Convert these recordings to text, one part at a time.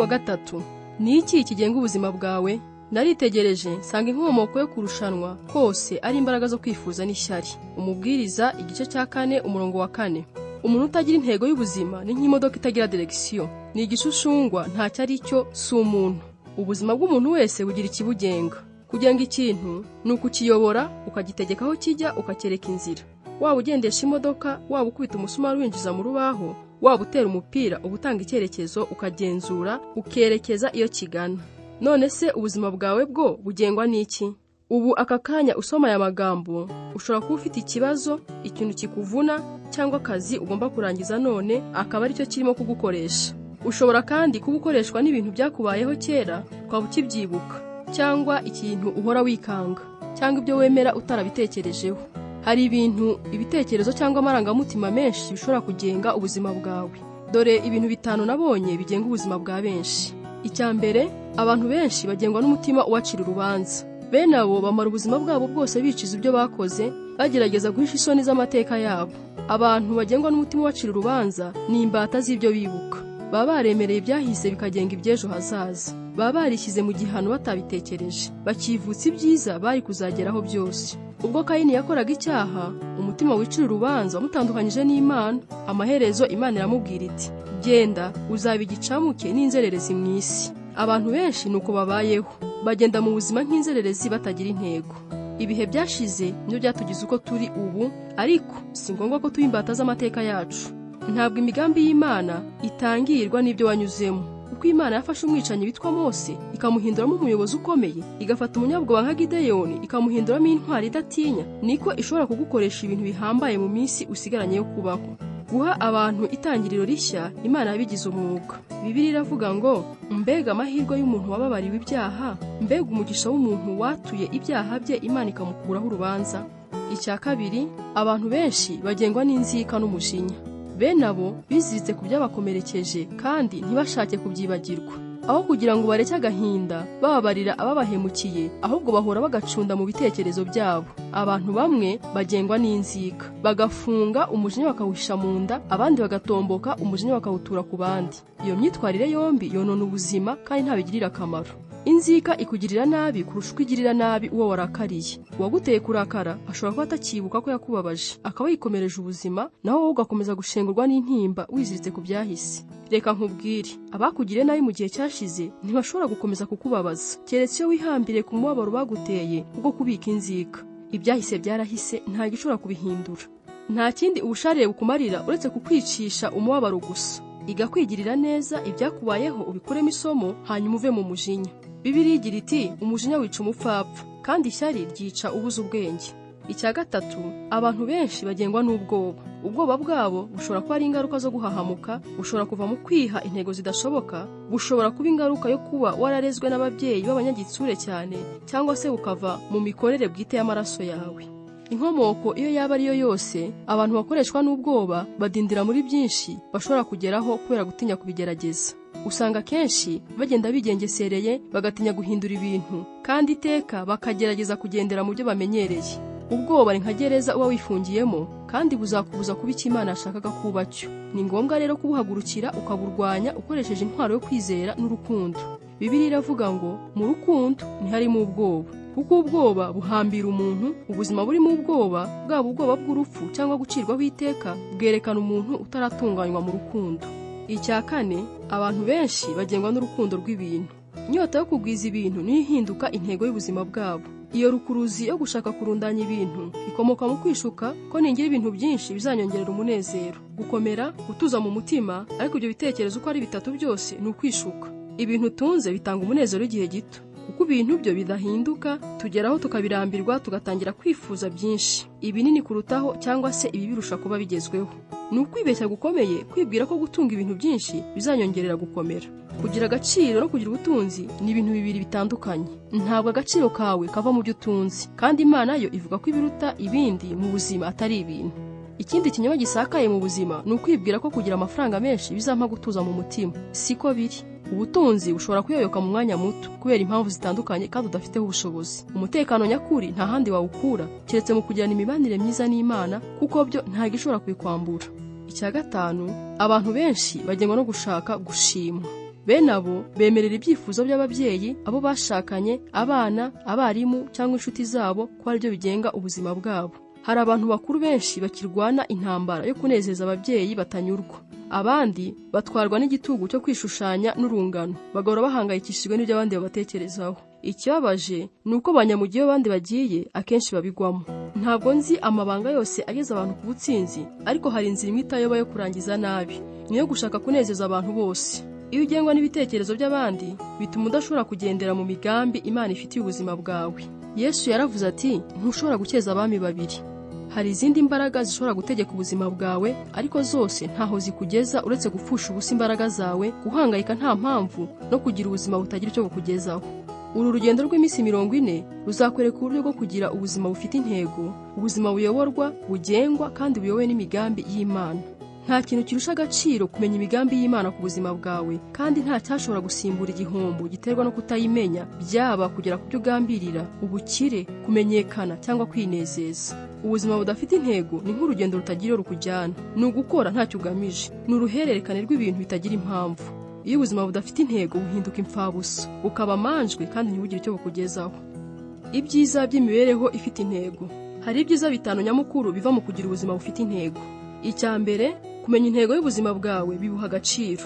wa 3. Ni iki kigenga ubuzima bwawe? Naritegereje nsanga inkomoko yo kurushanwa kose ari imbaraga zo kwifuza n'ishyari. Umubwiriza igice cya 4 umurongo wa 4. Umuntu utagira intego y'ubuzima ni nk'imodoka itagira direkisiyo, ni igishushungwa ntacyo ari cyo, si umuntu. Ubuzima bw'umuntu wese bugira ikibugenga. Kugenga ikintu ni ukukiyobora, ukagitegeka aho kijya, ukacyereka inzira. Waba ugendesha imodoka, waba ukubita umusumari winjiza mu rubaho, waba utera umupira, uba utanga icyerekezo, ukagenzura, ukerekeza iyo kigana. None se ubuzima bwawe bwo bugengwa n'iki? Ubu aka kanya usoma aya magambo, ushobora kuba ufite ikibazo, ikintu kikuvuna, cyangwa akazi ugomba kurangiza none akaba aricyo kirimo kugukoresha. Ushobora kandi kuba ukoreshwa n'ibintu byakubayeho kera, ukaba ukibyibuka, cyangwa ikintu uhora wikanga, cyangwa ibyo wemera utarabitekerejeho. Hari ibintu, ibitekerezo cyangwa amarangamutima menshi bishobora kugenga ubuzima bwawe. Dore ibintu 5 nabonye bigenga ubuzima bwa benshi. Icya mbere, abantu benshi bagengwa n'umutima ubacira urubanza. Bene abo bamara ubuzima bwabo bwose bicuza ibyo bakoze, bagerageza guhisha isoni z'amateka yabo. Abantu bagengwa n'umutima ubacira urubanza ni imbata z'ibyo bibuka. Baba baremereye ibyahise bikagenga iby'ejo hazaza. Baba barishyize mu gihano batabitekereje, bakivutsa ibyiza bari kuzageraho byose. Ubwo Kayini yakoraga icyaha, umutima wicira urubanza wamutandukanyije n'Imana. Amaherezo Imana iramubwira iti: "Genda, uzaba igicamuke n'inzererezi mu isi." Abantu benshi nuko babayeho, bagenda mu buzima nk'inzererezi batagira intego. Ibihe byashize nibyo byatugize uko turi ubu, ariko si ngombwa ko tuba imbata z'amateka yacu. Ntabwo imigambi y'Imana itangirwa n'ibyo wanyuzemo. Uko Imana yafashe umwicanyi witwa Mose ikamuhinduramo umuyobozi ukomeye, igafata umunyabwoba nka Gideyoni ikamuhinduramo intwari idatinya, niko ishobora kugukoresha ibintu bihambaye mu minsi usigaranye yo kubaho. Guha abantu itangiriro rishya, Imana yabigize umwuga. Bibiliya iravuga ngo: "Mbega amahirwe y'umuntu wababariwe ibyaha, mbega umugisha w'umuntu watuye ibyaha bye, Imana ikamukuraho urubanza." Icya kabiri, abantu benshi bagengwa n'inzika n'umujinya. Bene abo biziritse ku byabakomerekeje kandi ntibashake kubyibagirwa. Aho kugira ngo bareke agahinda bababarira ababahemukiye, ahubwo bahora bagacunda mu bitekerezo byabo. Abantu bamwe bagengwa n'inzika, bagafunga umujinya bakawuhisha mu nda, abandi bagatomboka umujinya bakawutura ku bandi. Iyo myitwarire yombi yonona ubuzima kandi ntabigirira akamaro. Inzika ikugirira nabi kurusha uko igirira nabi uwo warakariye. Uwaguteye kurakara ashobora kuba atakibuka ko yakubabaje, akaba yikomereje ubuzima, naho wowe ugakomeza gushengurwa n'intimba wiziritse ku byahise. Reka nkubwire, abakugiriye nabi mu gihe cyashize ntibashobora gukomeza kukubabaza, keretse iyo wihambiriye ku mubabaro baguteye ubwo kubika inzika. Ibyahise byarahise, nta gishobora kubihindura. Nta kindi ubusharire bukumarira uretse kukwicisha umubabaro gusa. Iga kwigirira neza ibyakubayeho, ubikuremo isomo, hanyuma uve mu mujinya. Bibiliya igira iti: "Umujinya wica umupfapfa, kandi ishyari ryica ubuze ubwenge." Icya gatatu, abantu benshi bagengwa n'ubwoba. Ubwoba bwabo bushobora kuba ari ingaruka zo guhahamuka, bushobora kuva mu kwiha intego zidashoboka, bushobora kuba ingaruka yo kuba wararezwe n'ababyeyi b'abanyagitsure cyane, cyangwa se bukava mu mikorere bwite y'amaraso yawe. Inkomoko iyo yaba ariyo yose, abantu bakoreshwa n'ubwoba badindira muri byinshi bashobora kugeraho kubera gutinya kubigerageza. Usanga kenshi bagenda bigengesereye, bagatinya guhindura ibintu, kandi iteka bakagerageza kugendera mu byo bamenyereye. Ubwoba ni nka gereza uba wifungiyemo, kandi buzakubuza kuba icyo Imana yashakaga kuba cyo. Ni ngombwa rero kubuhagurukira ukaburwanya ukoresheje intwaro yo kwizera n'urukundo. Bibiliya iravuga ngo: "Mu rukundo ntiharimo ubwoba, kuko ubwoba buhambira umuntu." Ubuzima burimo ubwoba, bwaba ubwoba bw'urupfu cyangwa gucirwaho iteka, bwerekana umuntu utaratunganywa mu rukundo. Icya kane, abantu benshi bagengwa n'urukundo rw'ibintu. Inyota yo kugwiza ibintu niyo ihinduka intego y'ubuzima bwabo. Iyo rukuruzi yo gushaka kurundanya ibintu ikomoka mu kwishuka ko ningira ibintu byinshi bizanyongerera umunezero, gukomera, gutuza mu mutima, ariko ibyo bitekerezo uko ari bitatu byose ni ukwishuka. Ibintu utunze bitanga umunezero w'igihe gito, kuko ibintu byo bidahinduka, tugeraho tukabirambirwa, tugatangira kwifuza byinshi, ibinini kurutaho, cyangwa se ibibirusha kuba bigezweho. Ni ukwibeshya gukomeye kwibwira ko gutunga ibintu byinshi bizanyongerera gukomera. Kugira agaciro no kugira ubutunzi ni ibintu bibiri bitandukanye. Ntabwo agaciro kawe kava mu byo utunze, kandi Imana yo ivuga ko ibiruta ibindi mu buzima atari ibintu. Ikindi kinyoma gisakaye mu buzima ni ukwibwira ko kugira amafaranga menshi bizampa gutuza mu mutima. Siko biri. Ubutunzi bushobora kuyoyoka mu mwanya muto kubera impamvu zitandukanye kandi udafiteho ubushobozi. Umutekano nyakuri nta handi wawukura keretse mu kugirana imibanire myiza n'Imana, kuko byo nta gishobora kubikwambura. Icya gatanu, abantu benshi bagengwa no gushaka gushimwa. Bene abo bemerera ibyifuzo by'ababyeyi, abo bashakanye, abana, abarimu cyangwa inshuti zabo ko aribyo bigenga ubuzima bwabo. Hari abantu bakuru benshi bakirwana intambara yo kunezeza ababyeyi batanyurwa. Abandi batwarwa n'igitugu cyo kwishushanya n'urungano, bagahora bahangayikishijwe n'ibyo abandi babatekerezaho. Ikibabaje ni uko banyamugiye abandi bagiye akenshi babigwamo. Ntabwo nzi amabanga yose ageza abantu ku butsinzi, ariko hari inzira imwe itayoba yo kurangiza nabi, niyo gushaka kunezeza abantu bose. Iyo ugengwa n'ibitekerezo by'abandi, bituma udashobora kugendera mu migambi Imana ifitiye ubuzima bwawe. Yesu yaravuze ati, ntushobora gukeza abami babiri. Hari izindi mbaraga zishobora gutegeka ubuzima bwawe, ariko zose ntaho zikugeza uretse gupfusha ubusa imbaraga zawe, guhangayika nta mpamvu no kugira ubuzima butagira icyo bukugezaho. Uru rugendo rw'iminsi 40 ruzakwereka uburyo bwo kugira ubuzima bufite intego, ubuzima buyoborwa, bugengwa kandi buyobowe n'imigambi y'Imana. Nta kintu kirusha agaciro kumenya imigambi y'Imana ku buzima bwawe, kandi nta cyashobora gusimbura igihombo giterwa no kutayimenya, byaba kugera ku byo ugambirira, ubukire, kumenyekana cyangwa kwinezeza. Ubuzima budafite intego ni nk'urugendo rutagira iyo rukujyana, ni ugukora ntacyo ugamije, ni uruhererekane rw'ibintu bitagira impamvu. Iyo ubuzima budafite intego buhinduka imfabusa, bukaba amanjwe kandi ntibugire icyo bukugezaho. Ibyiza by'imibereho ifite intego. Hari ibyiza 5 nyamukuru biva mu kugira ubuzima bufite intego. Icya mbere, kumenya intego y'ubuzima bwawe bibuha agaciro.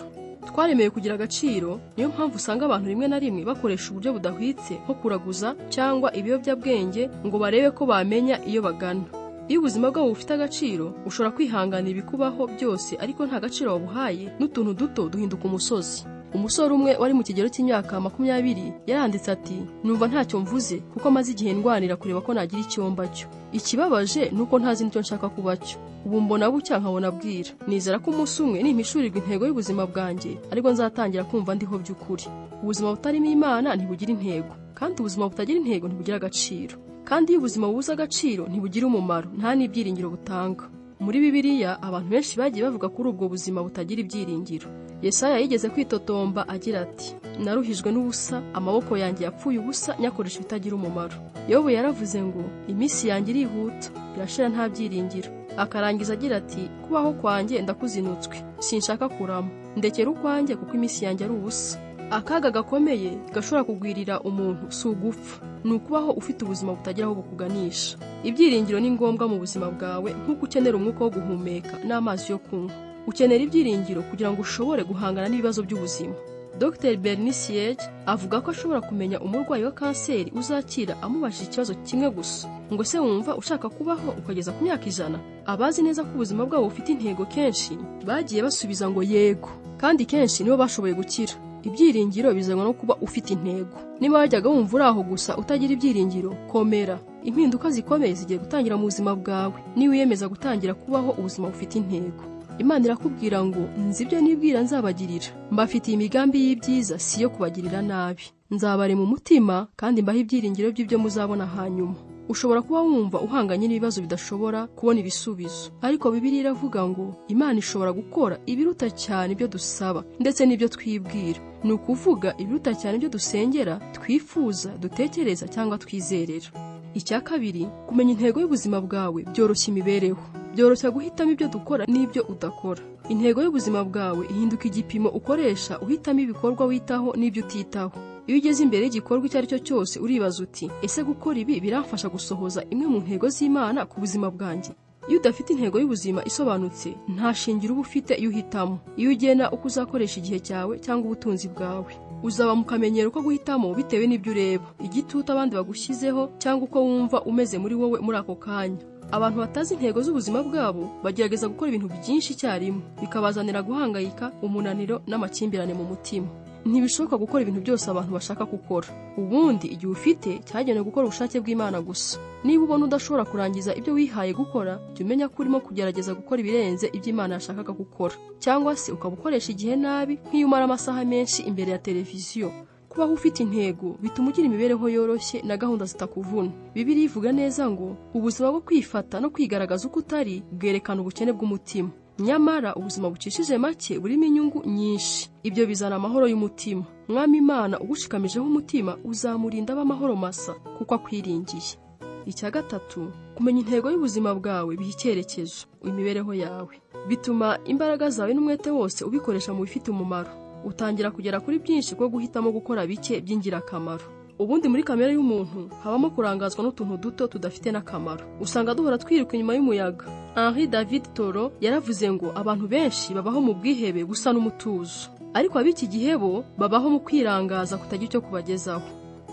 Twaremewe kugira agaciro, niyo mpamvu usanga abantu rimwe na rimwe bakoresha uburyo budahwitse nko kuraguza cyangwa ibiyobyabwenge ngo barebe ko bamenya iyo bagana. Iyo ubuzima bwabo bufite agaciro, ushobora kwihanganira ibikubaho byose, ariko nta gaciro wabuhaye, n'utuntu duto duhinduka umusozi. Umusore umwe wari mu kigero cy'imyaka 20 yaranditse ati, numva ntacyo mvuze kuko maze igihe ndwanira kureba ko nagira icyo mba cyo. Ikibabaje ni uko ntazi nicyo nshaka kuba cyo. Ubu mbona bucya nkabona bwira. Nizera ko umunsi umwe nimpishurirwa intego y'ubuzima bwanjye, ariko nzatangira kumva ndiho by'ukuri. Ubuzima butarimo Imana ntibugira intego, kandi ubuzima butagira intego ntibugira agaciro. Kandi iyo ubuzima bubuze agaciro ntibugira umumaro, nta n'ibyiringiro butanga. Muri Bibiliya abantu benshi bagiye bavuga kuri ubwo buzima butagira ibyiringiro. Yesaya yigeze kwitotomba agira ati, naruhijwe n'ubusa, amaboko yanjye yapfuye ubusa, nyakoresha ibitagira umumaro. Yobu yaravuze ngo, iminsi yanjye irihuta, irashira nta byiringiro. Akarangiza agira ati, kubaho kwanjye ndakuzinutswe, sinshaka kurama, ndekera ukwanjye kuko iminsi yanjye ari ubusa. Akaga gakomeye gashobora kugwirira umuntu si ugupfa, ni ukubaho ufite ubuzima butagira aho bukuganisha. Ibyiringiro ni ngombwa mu buzima bwawe nk'uko ukenera umwuka wo guhumeka n'amazi yo kunywa. Ukenera ibyiringiro kugira ngo ushobore guhangana n'ibibazo by'ubuzima. Dr Bernice avuga ko ashobora kumenya umurwayi wa kanseri uzakira amubajije ikibazo kimwe gusa, ngo se wumva ushaka kubaho ukageza ku myaka 100? Abazi neza ko ubuzima bwabo bufite intego kenshi bagiye basubiza ngo yego, kandi kenshi nibo bashoboye gukira. Ibyiringiro bizanwa no kuba ufite intego. Niba wajyaga wumva uri aho gusa utagira ibyiringiro, komera. Impinduka zikomeye zigiye gutangira mu buzima bwawe niba wiyemeza gutangira kubaho ubuzima bufite intego. Imana irakubwira ngo, nzi ibyo nibwira nzabagirira, mbafitiye imigambi y'ibyiza si iyo kubagirira nabi, nzabarema umutima kandi mbahe ibyiringiro by'ibyo muzabona hanyuma. Ushobora kuba wumva uhanganye n'ibibazo bidashobora kubona ibisubizo, ariko Bibiliya iravuga ngo Imana ishobora gukora ibiruta cyane ibyo dusaba ndetse n'ibyo twibwira. Ni ukuvuga ibiruta cyane ibyo dusengera, twifuza, dutekereza cyangwa twizerera. Icya kabiri, kumenya intego y'ubuzima bwawe byoroshya imibereho. Byoroshya guhitamo ibyo dukora n'ibyo udakora. Intego y'ubuzima bwawe ihinduka igipimo ukoresha uhitamo ibikorwa witaho n'ibyo utitaho. Iyo ugeze imbere y'igikorwa icyo ari cyo cyose uribaza uti, ese gukora ibi biramfasha gusohoza imwe mu ntego z'Imana ku buzima bwanjye? Iyo udafite intego y'ubuzima isobanutse, nta shingiro uba ufite iyo uhitamo, iyo ugena uko uzakoresha igihe cyawe cyangwa ubutunzi bwawe. Uzaba mu kamenyero ko guhitamo bitewe n'ibyo ureba, igitutu abandi bagushyizeho cyangwa uko wumva umeze muri wowe muri ako kanya. Abantu batazi intego z'ubuzima bwabo bagerageza gukora ibintu byinshi icyarimwe, bikabazanira guhangayika, umunaniro n'amakimbirane mu mutima. Ntibishoboka gukora ibintu byose abantu bashaka gukora. Ubundi igihe ufite cyagenewe gukora ubushake bw'Imana gusa. Niba ubona udashobora kurangiza ibyo wihaye gukora, jya umenya ko urimo kugerageza gukora ibirenze ibyo Imana yashakaga gukora, cyangwa se ukaba ukoresha igihe nabi nk'iyo umara amasaha menshi imbere ya televiziyo. Kubaho ufite intego bituma ugira imibereho yoroshye na gahunda zitakuvuna. Bibiliya ivuga neza ngo ubuzima bwo kwifata no kwigaragaza uko utari bwerekana ubukene bw'umutima. Nyamara ubuzima bucishije make burimo inyungu nyinshi. Ibyo bizana amahoro y'umutima. Mwami Imana ugushikamijeho umutima uzamurinda ab'amahoro masa kuko akwiringiye. Icya gatatu, kumenya intego y'ubuzima bwawe biha icyerekezo imibereho yawe. Bituma imbaraga zawe n'umwete wose ubikoresha mu bifite umumaro. Utangira kugera kuri byinshi bwo guhitamo gukora bike by'ingirakamaro. Ubundi muri kamere y'umuntu habamo kurangazwa n'utuntu duto tudafite n'akamaro. Usanga duhora twiruka inyuma y'umuyaga. Henri David Thoreau yaravuze ngo abantu benshi babaho mu bwihebe busa n'umutuzo, ariko ab'iki gihe bo babaho mu kwirangaza kutagira icyo kubagezaho.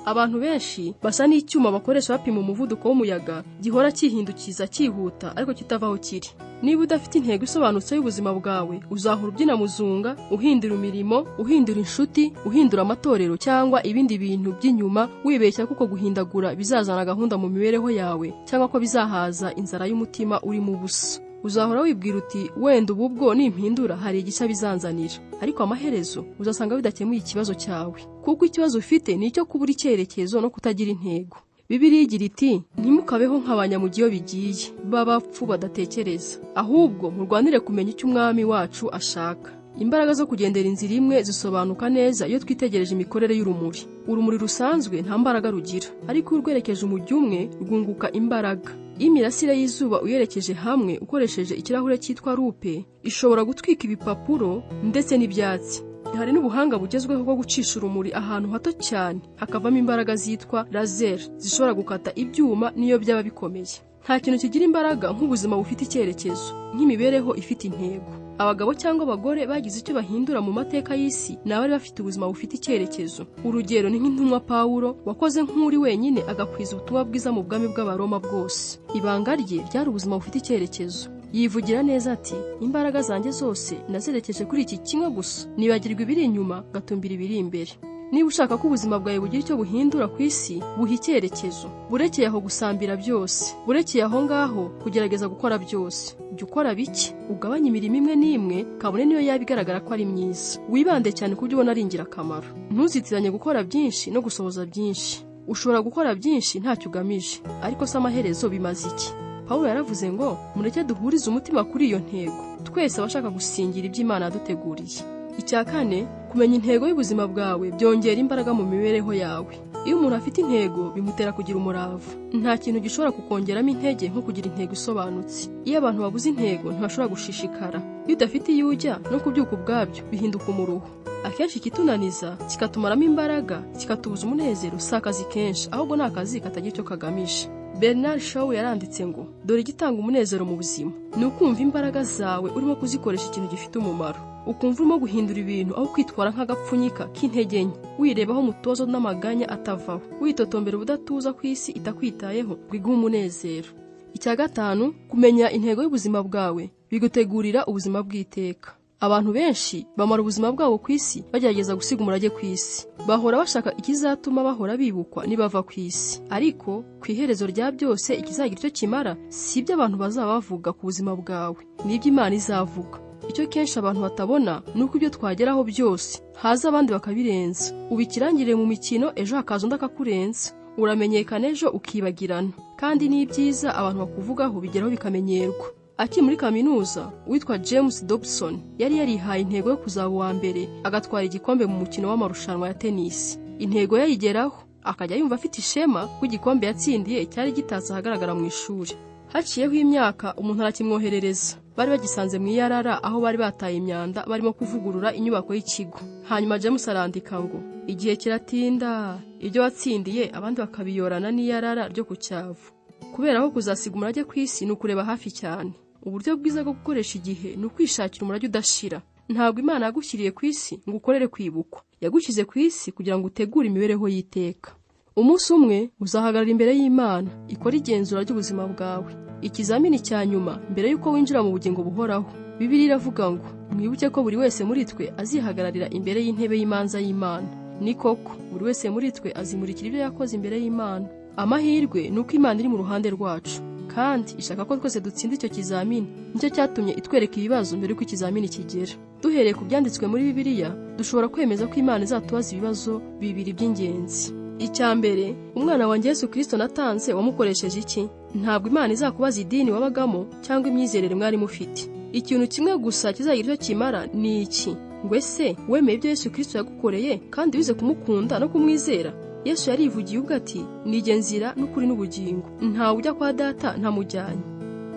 Abantu benshi basa n'icyuma bakoresha bapima umuvuduko w'umuyaga, gihora cyihindukiza cyihuta ariko kitava aho kiri. Niba udafite intego isobanutse y'ubuzima bwawe, uzahora ubyina muzunga, uhindura imirimo, uhindura inshuti, uhindura amatorero cyangwa ibindi bintu by'inyuma, wibeshya kuko guhindagura bizazana gahunda mu mibereho yawe cyangwa ko bizahaza inzara y'umutima urimo ubusa. Uzahora wibwira uti wenda ubu bwo nimpindura hari igishya bizanzanira, ariko amaherezo uzasanga bidakemuye ikibazo cyawe, kuko ikibazo ufite ni icyo kubura icyerekezo no kutagira intego. Bibiliya igira iti ntimukabeho nk'abanyamugi iyo bigiye b'abapfu badatekereza, ahubwo murwanire kumenya icyo umwami wacu ashaka. Imbaraga zo kugendera inzira imwe zisobanuka neza iyo twitegereje imikorere y'urumuri. Urumuri rusanzwe nta mbaraga rugira, ariko iyo urwerekeje umujyi umwe rwunguka imbaraga. Iyo imirasire y'izuba uyerekeje hamwe ukoresheje ikirahure cyitwa rupe, ishobora gutwika ibipapuro ndetse n'ibyatsi. Hari n'ubuhanga bugezweho bwo gucisha urumuri ahantu hato cyane hakavamo imbaraga zitwa laser zishobora gukata ibyuma n'iyo byaba bikomeye. Nta kintu kigira imbaraga nk'ubuzima bufite icyerekezo, nk'imibereho ifite intego. Abagabo cyangwa abagore bagize icyo bahindura mu mateka y'isi ni abari bafite ubuzima bufite icyerekezo. Urugero ni nk'intumwa Pawulo wakoze nk'uri wenyine agakwiza ubutumwa bwiza mu bwami bw'Abaroma bwose. Ibanga rye ryari ubuzima bufite icyerekezo. Yivugira neza ati imbaraga zanjye zose nazerekeje kuri iki kimwe gusa, nibagirwa ibiri inyuma ngatumbira ibiri imbere. Niba ushaka ko ubuzima bwawe bugira icyo buhindura ku isi, buha icyerekezo. Burekeye aho gusambira byose, burekeye aho ngaho kugerageza gukora byose. Jya ukora bike, ugabanye imirimo imwe n'imwe, kabone niyo yaba igaragara ko ari myiza. Wibande cyane ku byo ubona ari ingirakamaro. Ntuzitiranye gukora byinshi no gusohoza byinshi. Ushobora gukora byinshi ntacyo ugamije, ariko se amaherezo bimaze iki? Pawulo yaravuze ngo mureke duhurize umutima kuri iyo ntego, twese abashaka gusingira ibyo Imana yaduteguriye. Icya kane, kumenya intego y'ubuzima bwawe byongera imbaraga mu mibereho yawe. Iyo umuntu afite intego bimutera kugira umurava. Nta kintu gishobora kukongeramo intege nko kugira intego isobanutse. Iyo abantu babuze intego ntibashobora gushishikara. Iyo udafite iyo ujya no kubyuka ubwabyo bihinduka umuruho. Akenshi ikitunaniza kikatumaramo imbaraga, kikatubuza umunezero si akazi kenshi, ahubwo ni akazi katagira icyo kagamije. Bernard Shaw yaranditse ngo dore igitanga umunezero mu buzima ni ukumva imbaraga zawe urimo kuzikoresha ikintu gifite umumaro, ukumva urimo guhindura ibintu aho kwitwara nk'agapfunyika k'intege nke, wirebaho mutozo n'amaganya atavaho, witotombera ubudatuza ku isi itakwitayeho ngo iguhe umunezero. Icya gatanu, kumenya intego y'ubuzima bwawe bigutegurira ubuzima bw'iteka. Abantu benshi bamara ubuzima bwabo ku isi bagerageza gusiga umurage ku isi. Bahora bashaka ikizatuma bahora bibukwa nibava ku isi. Ariko ku iherezo rya byose ikizagira icyo kimara si ibyo abantu bazaba bavuga ku buzima bwawe, ni ibyo Imana izavuga. Icyo kenshi abantu batabona ni uko ibyo twageraho byose haza abandi bakabirenza. Uba ikirangirire mu mikino, ejo hakaza undi akakurenza. Uramenyekana ejo ukibagirana. Kandi n'ibyiza abantu bakuvugaho bigeraho bikamenyerwa. Akiri muri kaminuza, uwitwa James Dobson yari yarihaye intego yo kuzaba uwa mbere agatwara igikombe mu mukino w'amarushanwa ya tenisi. Intego yayigeraho, akajya yumva afite ishema ko igikombe yatsindiye cyari gitatse ahagaragara mu ishuri. Haciyeho imyaka umuntu arakimwoherereza. Bari bagisanze mu iyarara aho bari bataye imyanda barimo kuvugurura inyubako y'ikigo. Hanyuma James arandika ngo igihe kiratinda, ibyo watsindiye abandi bakabiyorana n'iyarara ryo ku cyavu. Kubera ko kuzasiga umurage ku isi ni ukureba hafi cyane. Uburyo bwiza bwo gukoresha igihe ni ukwishakira umurage udashira. Ntabwo Imana yagushyiriye ku isi ngo ukorere kwibukwa. Yagushyize ku isi kugira ngo utegure imibereho y'iteka. Umunsi umwe uzahagarara imbere y'Imana ikora igenzura ry'ubuzima bwawe, ikizamini cya nyuma mbere y'uko winjira mu bugingo buhoraho. Bibiliya iravuga ngo mwibuke ko buri wese muri twe azihagararira imbere y'intebe y'imanza y'Imana. Ni koko buri wese muri twe azimurikira ibyo yakoze imbere y'Imana. Amahirwe ni uko Imana iri mu ruhande rwacu, kandi ishaka ko twese dutsinda icyo kizamini. Nicyo cyatumye itwereka ibibazo mbere y'uko ikizamini kigera. Duhereye ku byanditswe muri Bibiliya, dushobora kwemeza ko Imana izatubaza ibibazo bibiri by'ingenzi. Icya mbere, umwana wanjye Yesu Kristo natanze wamukoresheje iki? Ntabwo Imana izakubaza idini wabagamo cyangwa imyizerere mwari mufite. Ikintu kimwe gusa kizagira icyo kimara ni iki: ngo ese wemeye ibyo Yesu Kristo yagukoreye kandi wize kumukunda no kumwizera? Yesu yarivugiye ubwe ati nijye nzira n'ukuri n'ubugingo, ntawe ujya kwa data ntamujyanye.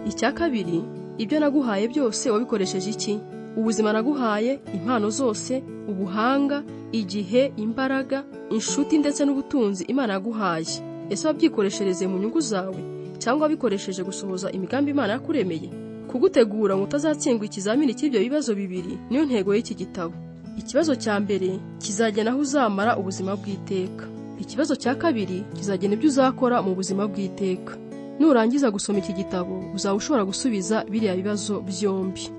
Icya kabiri, ibyo naguhaye byose wabikoresheje iki? Ubuzima naguhaye, impano zose, ubuhanga, igihe, imbaraga, inshuti ndetse n'ubutunzi Imana yaguhaye. Ese wabyikoreshereze mu nyungu zawe cyangwa wabikoresheje gusohoza imigambi Imana yakuremeye? Kugutegura ngo utazatsindwa ikizamini cy'ibyo bibazo bibiri niyo ntego y'iki gitabo. Ikibazo cya mbere kizagena aho uzamara ubuzima bw'iteka. Ikibazo cya kabiri kizagena ibyo uzakora mu buzima bw'iteka. Nurangiza gusoma iki gitabo uzaba ushobora gusubiza biriya bibazo byombi.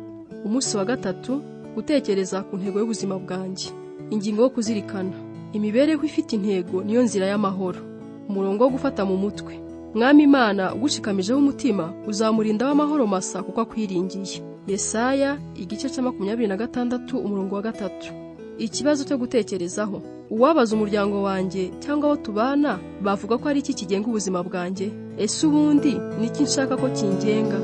Umunsi wa gatatu, gutekereza ku ntego y'ubuzima bwanjye. Ingingo yo kuzirikana: imibereho ifite intego niyo nzira y'amahoro. Umurongo wo gufata mu mutwe: Mwami Imana ugushikamijeho umutima uzamurinda w'amahoro masa kuko akwiringiye. Yesaya igice cya 26 umurongo wa 3. Ikibazo cyo gutekerezaho: uwabaza umuryango wanjye cyangwa abo tubana bavuga ko ari iki kigenga ubuzima bwanjye? Ese ubundi ni iki nshaka ko kingenga?